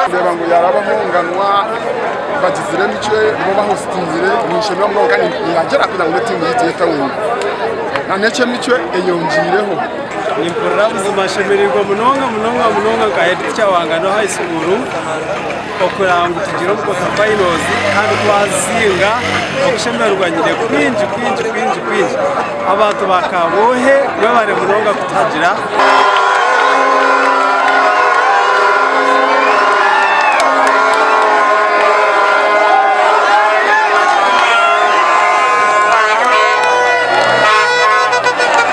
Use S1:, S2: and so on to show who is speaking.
S1: Ndeeba ngu yarabaho nganwa bagizire emicwe nibo bahositingire ninshemererwa munonga kandi nihagira kugira ngu n'etiimu yaitu y'etawuni n'eky'emicwe eyongiireho.
S2: Nimpurira buzima nshemereirwe munonga munonga munonga nka head teacher wa Ngano High School okureba ngu tugire omu quarter finals kandi twazinga okushemererwa nyine kwingi kwingi kwingi kwingi abantu ba Kabwohe mwebare munonga kutuhagira.